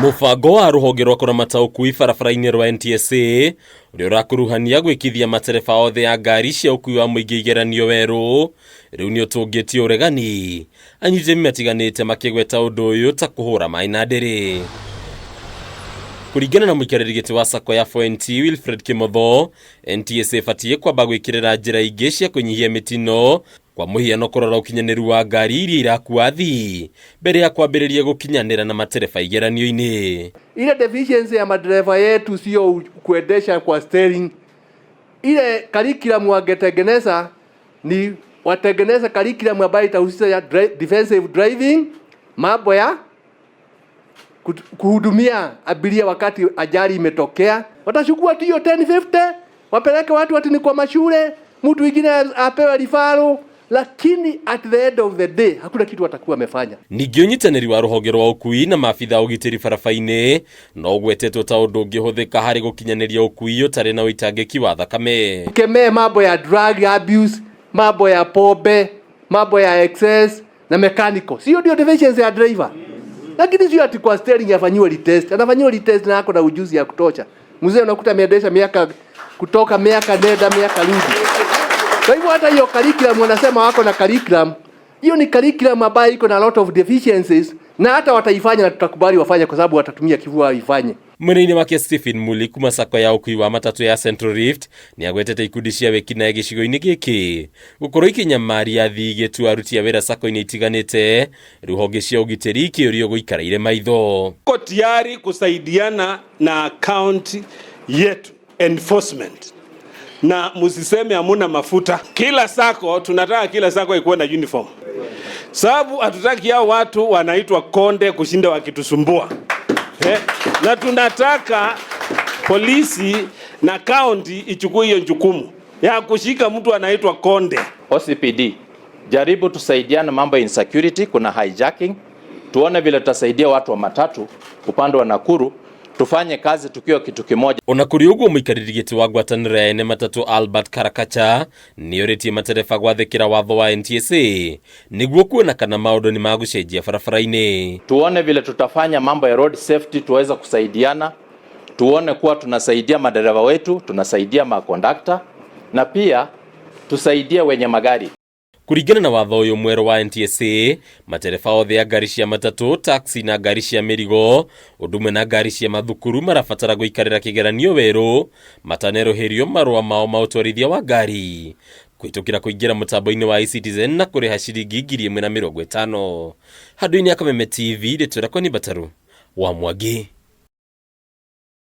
Mũbango wa rũhonge rwa kũramata ũkui barabara-inĩ rwa NTSA ũrĩa ũrakuruhania gwĩkithia matereba othe a ngari cia ũkui wa mũingĩ igeranio werũ rĩu nĩ ũtũngĩtie ũregani anyitĩmi matiganĩte makĩgweta ũndũ ũyũ ta kũhũra maĩ na ndĩrĩ. Kũringana na mũikarĩri gĩtĩ wa sacco ya 4NT Wilfred Kimotho, NTSA ĩbatiĩ kwamba gwĩkĩrĩra njĩra ingĩ cia kũnyihia mĩtino kwa mũhiano kũrora ũkinyanĩru wa ngari iria irakua athii mbere ya kwambĩrĩria gũkinyanĩra na matereba igeranio-inĩ. Ile deficiency ya madereva yetu sio kuendesha kwa steering. Ile curriculum wangetengeneza ni watengeneze curriculum ambayo itahusisha ya defensive driving, mambo ya kuhudumia abiria wakati ajali imetokea. Watachukua tu hiyo 1050 wapeleke watu ati ni kwa mashule, mtu mwingine apewe referral, lakini at the end of the day hakuna kitu watakuwa wamefanya. Ningĩ ũnyitanĩri wa rũhonge rwa ũkui na maabitha a ũgitĩri barabara-inĩ no ũgwetetwo ta ũndũ ũngĩhũthĩka harĩ gũkinyanĩria ũkui ũtarĩ na ũitangĩki wa thakame. Kemee mambo ya drug abuse, mambo ya pombe, mambo ya excess na mechanical. Sio ndio deficiency ya driver? Lakini sio ati kwa steering afanyiwe retest. Anafanyiwa retest na ako na ujuzi ya kutosha. Mzee unakuta ameendesha miaka kutoka miaka nenda miaka rudi. Kwa hivyo hata hiyo curriculum wanasema wako na curriculum, hiyo ni curriculum ambayo iko na lot of deficiencies na hata wataifanya na tutakubali wafanye kwa sababu watatumia kifua waifanye. Mwena-inĩ wake Stephen Muli kuma sacco ya ũkui wa matatũ ya Central Rift nĩ agwetete ikundi cia wĩkinaĩ gĩcigo-inĩ gĩkĩ gũkorwo ikĩnyamaria athii igĩtua aruti a wĩra sacco-inĩ itiganĩte, rĩu honge cia ũgitĩri ikĩũrio gũikara irĩ maitho. Tuko tayari kusaidiana na county yetu enforcement, na msiseme hamuna mafuta. Kila sacco tunataka kila sacco ikuwe na uniform, sababu hatutaki hao watu wanaitwa konde kushinda wakitusumbua. Na tunataka polisi na county ichukue hiyo jukumu ya kushika mtu anaitwa konde. OCPD, jaribu tusaidiane mambo ya insecurity, kuna hijacking. Tuone vile tutasaidia watu wa matatu upande wa Nakuru, tufanye kazi tukiwa kitu kimoja. Ona kũrĩ ũguo mũikarĩri gĩtĩ wa ngwatanĩro ya ene matatũ Albert Karakacha nĩorĩtie matereba gwathĩkĩra watho wa NTSA nĩguo kuona kana maũndũ nĩ magũcenjia barabara-inĩ. Tuone vile tutafanya mambo ya road safety, tuweze kusaidiana, tuone kuwa tunasaidia madereva wetu, tunasaidia makondakta na pia tusaidie wenye magari. Kũringana na watho ũyũ mwerũ wa NTSA, matereba othe a ngari cia matatũ, taxi na ngari cia mĩrigo ũndũ ũmwe na ngari cia mathukuru marabatara gũikarĩra kĩgeranio werũ matanerũhĩrio marũa mao ma ũtwarithia wa ngari kũhĩtũkĩra kũingĩra mũtambo-inĩ wa eCitizen na kũrĩha ciringi 1,050. Handũ-inĩ ya Kameme TV, rĩtwa rĩakwa nĩ Mbataru wa Mwangi.